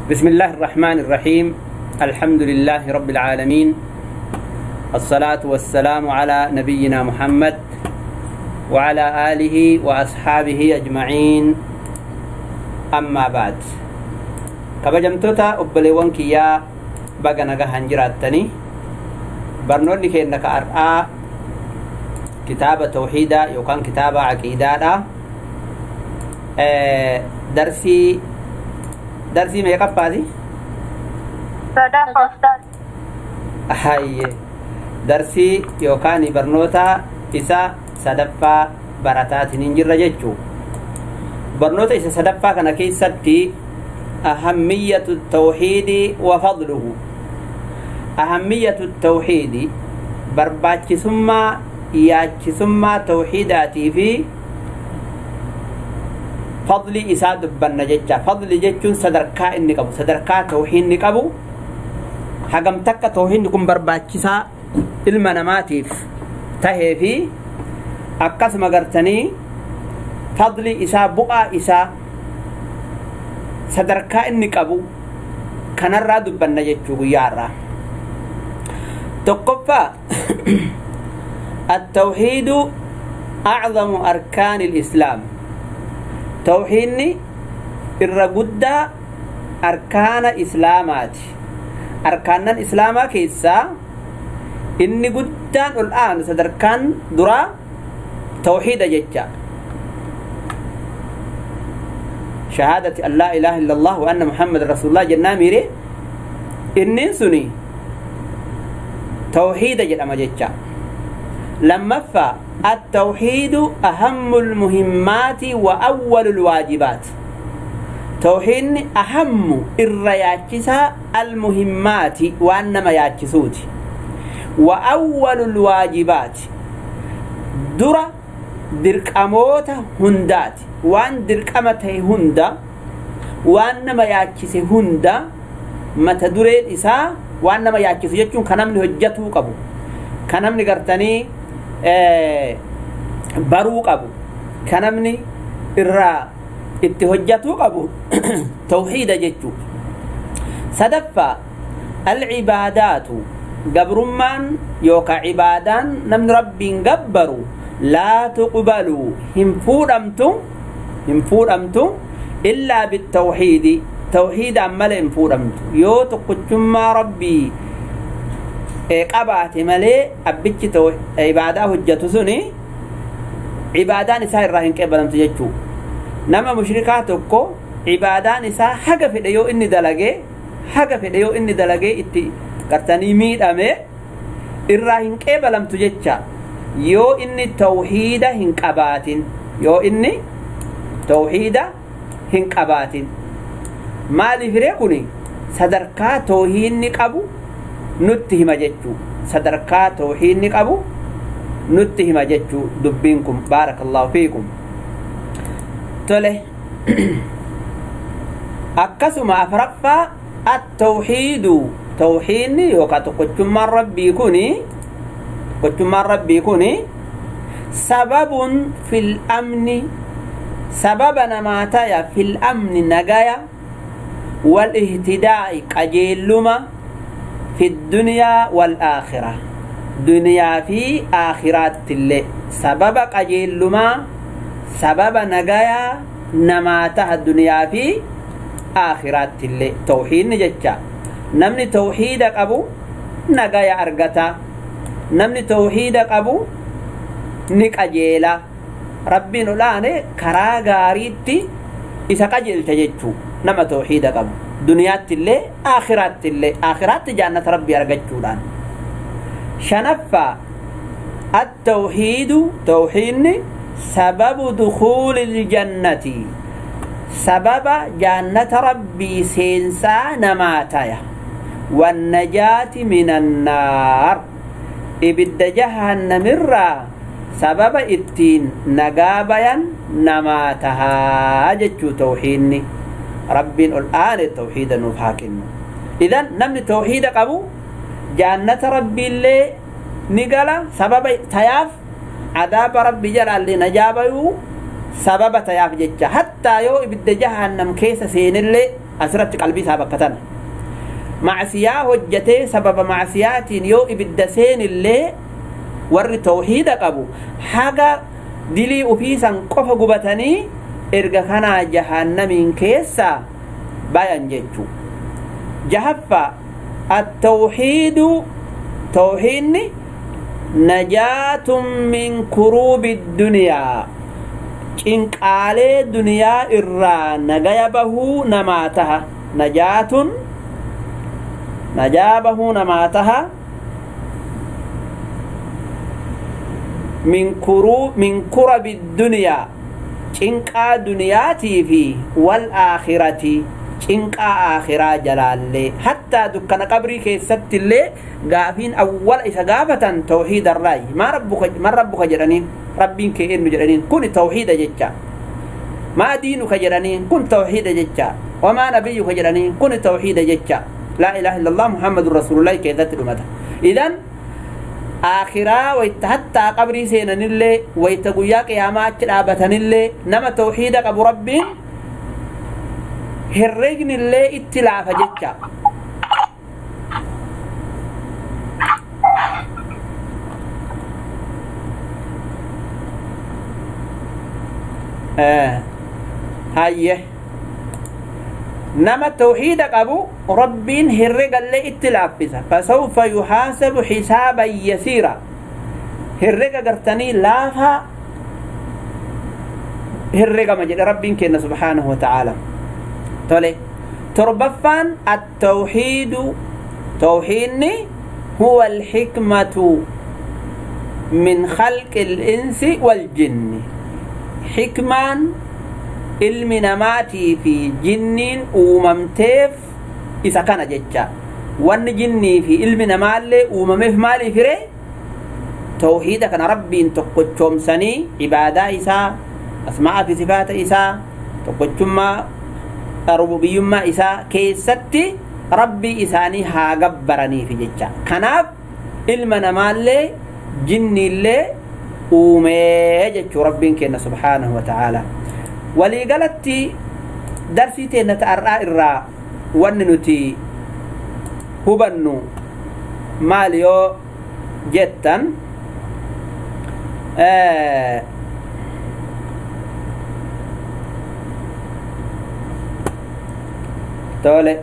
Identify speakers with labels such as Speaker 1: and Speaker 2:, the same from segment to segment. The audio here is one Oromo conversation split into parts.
Speaker 1: بسم الله الرحمن الرحيم. الحمد لله رب العالمين، الصلاة والسلام على نبينا محمد وعلى آله وأصحابه أجمعين. أما بعد، kabajamtoota obboleewwan kiyyaa, baga nagahan jiraattanii. Barnoonni keenya ka har'aa kitaaba tawxiidaa yookaan kitaaba aqiidaadha. Darsii meeqaffaati?
Speaker 2: Sadaffaa, ustaaz.
Speaker 1: Hayye, darsii yookaan barnoota isa sadaffaa barataatiin hin jirra jechuu. Barnoota isa sadaffaa kana keessatti أهمية التوحيد وفضله. أهمية التوحيد، barbaachisummaa yaachisummaa tawxiidaatii fi fadli isaa dubbanna jecha. Fadli jechuun sadarkaa inni qabu, sadarkaa tawxiidni qabu, hagam takka tawxiidni kun barbaachisaa ilma namaatiif tahee fi akkasuma gartanii fadli isaa, bu'aa isaa, sadarkaa inni qabu kanarraa dubbanna jechuu guyyaa har'aa. Tokkoffaa، التوحيد أعظم أركان الإسلام. توحيدni irra guddaa arkaana islaamaati. Arkaanan islaamaa keessaa inni guddaan ol aanu, sadarkaan duraa tawxiida jecha. شهادة أن لا إله إلا الله وأن محمد رسول الله jennaa miire, innin suni توحيد jedhama jecha. Lammaffaa، التوحيد أهم المهمات وأول الواجبات. توحيدni أهم irra yaachisaa المهمات waan nama yaachisuuti، وأول الواجبات dura dirqamoota hundaati. Waan dirqama ta'e hunda, waan nama yaachise hunda mata dureen isaa, waan nama yaachisu jechuun kan namni hojjatuu qabu, kan namni gartanii baruu qabu, kan namni irraa itti hojjatuu qabu tawxiida jechuu. Sadaffaa، العبادات gabrummaan yookaan cibaadaan namni rabbiin gabbaru لا تقبل hin fuudhamtu, hin fuudhamtu إلا بالتوحيد tawxiidaan malee hin fuudhamtu. Yoo tokkochummaa rabbii qabaate malee abbichi ibaadaa hojjatu suni cibaadaan isaa irraa hin qeebalamtu jechuu. Nama mushrikaa tokko cibaadaan isaa haga fedhe yoo inni dalagee, haga fedhe yoo inni dalagee itti gartanii miidhame, irraa hin qeebalamtu jecha yoo inni tawxiida hin qabaatin. Yoo inni tawxiida hin qabaatin. Maaliif ree? Kuni sadarkaa tawxiidni qabu nutti hima jechuu. Sadarkaa tawxiidni qabu nutti hima jechuu dubbiin kun. بارك الله فيكم. Tole, akkasuma afraffaa، التوحيد tawxiidni yookaan tokkochummaan rabbii kuni, tokkochummaan rabbii kuni سبب في الأمن sababa namaa taya، في الأمن nagaya، والاهتداء qajeelluma، في الدنيا والآخرة duniyaa fi aakhiraatti illee sababa qajeellumaa, sababa nagayaa namaa taha duniyaa fi aakhiraatti illee tawxiidni jecha. Namni tawxiida qabu nagaya argata, namni tawxiida qabu ni qajeela, rabbiin olaane karaa gaariitti isa qajeelcha jechuu. Nama tawxiida qabu duniyaatti illee aakhiraatti illee, aakhiraatti jaannata rabbii argachuudhaan. Shanaffaa، التوحيد توحيدni سبب دخول الجنة sababa jannata rabbii seensaa namaa taya، والنجاة من النار ibidda jahannamirraa sababa ittiin nagaa bayan namaa tahaa jechuu tawxiidni. Rabbiin ol aane tawxiida nuuf haa kennu. إذن namni tawxiida qabu jaannata rabbiillee ni gala, sababa tayaaf, adaaba rabbi jalaallee najaa bayuu sababa tayaaf jecha. Hattaa yoo ibidda jahannam keessa seenillee. Asirratti qalbii isaa bakka tana. Macsiyaa hojjatee sababa macsiyaatiin yoo ibidda seenillee warri tawxiida qabu haga dilii ufiisan qofa gubatanii erga kanaa jahannamiin keessaa bayan jechuu. Jahaffaa التوحيد توحيد نجاة من كروب الدنيا cinqaalee duniyaa irraa nagaya bahuu namaa taha. Najaatun najaa bahuu namaa taha min kurabi duniyaa cinqaa duniyaatii fi wal aakhirati cinqaa aakhiraa jalaallee hattaa dukkana qabrii keessatti illee gaafiin awwala isa gaafatan tawxiida irraayi. Man rabbuka jedhaniin, rabbiin kee eenyu jedhaniin, kun tawxiida jecha. Maa diinuka jedhaniin, kun tawxiida jecha. Wamaa nabiyyuka jedhaniin, kun tawxiida jecha. Laa ilaaha illallah muhammadun rasuulullahi keessatti dhumata. Idan aakhiraa wayta hattaa qabrii seenanillee wayta guyyaa qiyaamaa achi dhaabatanillee nama tawxiida qabu rabbiin herreegnillee itti laafa jecha. Hayye nama tawxiida qabu rabbiin herregallee itti laaffisa. Fasawfa yuhaasabu xisaaban yasiira herrega gartanii laafaa herregama jedhe rabbiin kenna subhaanahu wa ta'aala. Tole torbaffaan التوحيد توحيدني هو الحكمة من خلق الإنس والجن. حكمان ilmi namaatii fi jinniin uumamteef isa kana jecha. Wanni jinnii fi ilmi namaallee uumameef maaliif ree? Tawxiida kana rabbiin tokkochoomsanii ibaadaa isaa asmaa'aa fi sifaata isaa tokkochummaa rububiyyummaa isaa keessatti rabbii isaanii haa gabbaraniif jecha. Kanaaf ilma namaallee jinniillee uumee jechuu rabbiin kenna subhaanahu wa ta'aala. Waliigalatti darsii teenna ta'arraa irraa wanni nuti hubannu maal yoo jettan tole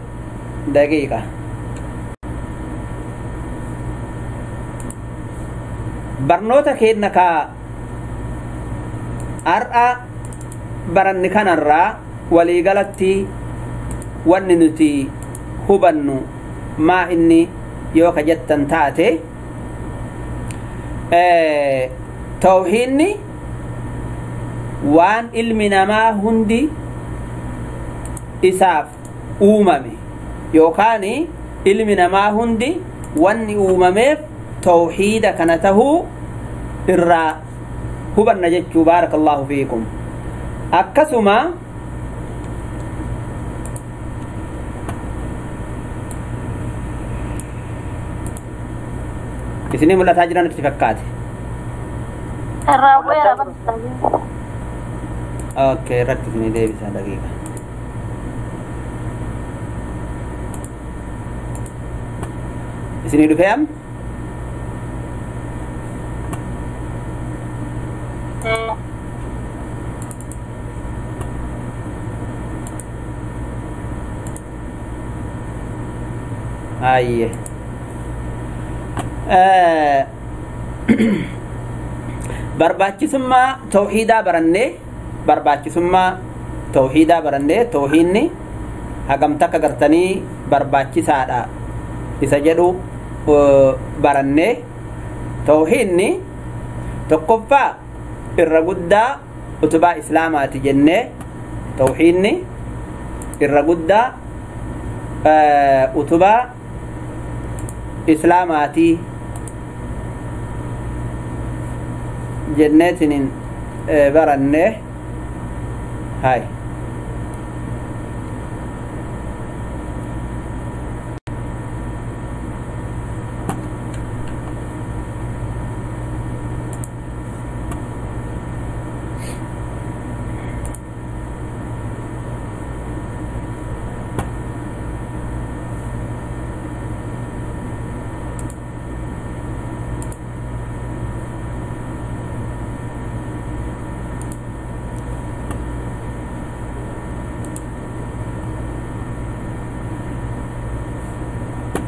Speaker 1: daqiiqa barnoota keenna ka har'a baranni kanarraa waliigalatti wanni nuti hubannu maa inni yoo ka jettan taate tawxiidni waan ilmi namaa hundi isaaf uumame yookaan ilmi namaa hundi wanni uumameef tawxiida kana tahuu irraa hubanna jechuu. Baarakallaahu fiikum. Akkasuma isinii mul'ataa jiran itti fakkaate.
Speaker 2: Irraa bu'eera barsiisaa.
Speaker 1: Okay, irratti isinii deebisa daqiiqa. Isinii dhufee amma? Ayye. Barbaachisummaa tawxiidaa barannee barbaachisummaa tawxiidaa barannee tawxiidni hagam takka gartanii barbaachisaadha isa jedhu barannee tawxiidni tokkoffaa irra guddaa utubaa islaamaati jennee tawxiidni irra guddaa utubaa islaamaati jenneetinin baranne. Hay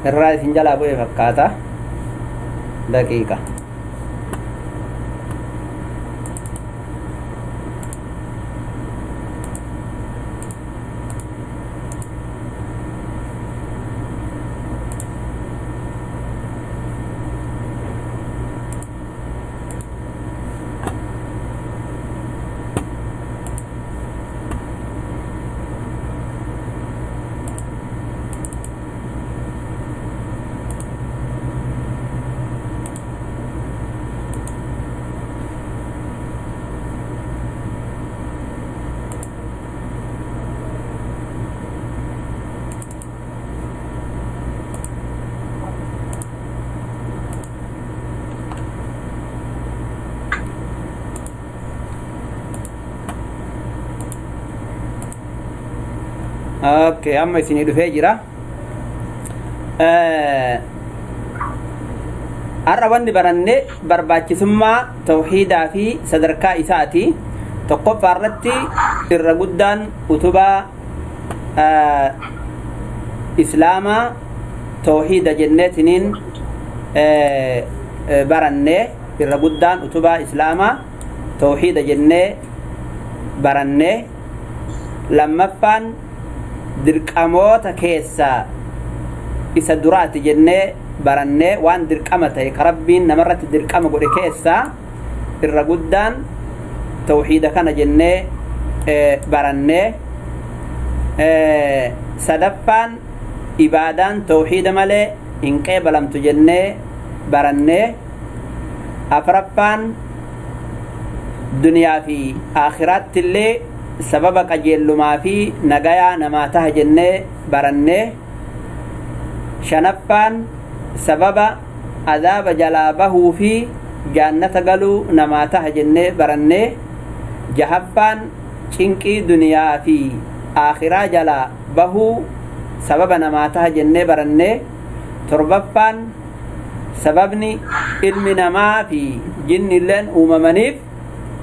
Speaker 1: Irraa isin jalaa bu'e fakkaata. Daqiiqa. Okay, amma isinii dhufee jira. Har'a wanni baranne barbaachisummaa tawxiidaa fi sadarkaa isaati. Tokkoffaa irratti irra guddaan utubaa islaamaa tawxiida jenneetiniin baranne. Irra guddaan utubaa islaamaa tawxiida jennee baranne. Lammaffaan dirqamoota keessaa isa duraati jennee barannee, waan dirqama ta'e ka Rabbiin namarratti dirqama godhe keessaa irra guddaan tawxiida kana jennee barannee. Sadaffaan ibaadaan tawxiida malee hin qeebalamtu jennee barannee. Afraffaan duniyaa fi aakhiraatti illee sababa qajeellumaa fi nagayaa namaa taha jennee barannee. Shanaffaan sababa azaaba jalaa bahuu fi jaannata galuu namaa taha jennee barannee. Jahaffaan cinqii duniyaa fi aakhiraa jalaa bahuu sababa namaa taha jennee barannee. Torbaffaan sababni ilmi namaa fi jinnilleen uumamaniif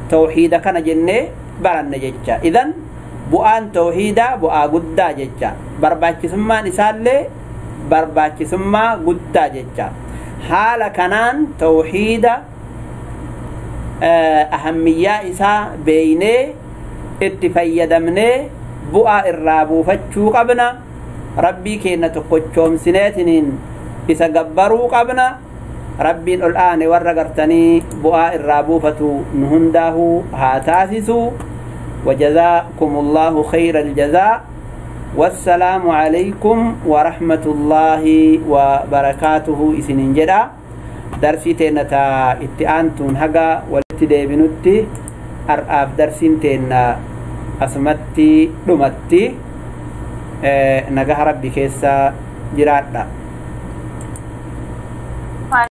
Speaker 1: tawxiida kana jennee baranne jecha. Idan bu'aan tawxiidaa bu'aa guddaa jecha, barbaachisummaan isaallee barbaachisummaa guddaa jecha. Haala kanaan tawxiida ahammiyyaa isaa beeynee itti fayyadamnee bu'aa irraa buufachuu qabna. Rabbii keenya tokkochoomsineetiniin isa gabbaruu qabna. Rabbiin ol aane warra gartanii bu'aa irraa buufatu nu hundaahuu haa taasisu. وجزاكم الله خير الجزاء، والسلام عليكم ورحمة الله وبركاته. إسنين جدا درسي تينا اتئانتون هقا والتدي بنتي أرآف درسين تينا أسمتي دمتي نجاه ربي كيسا جرادنا.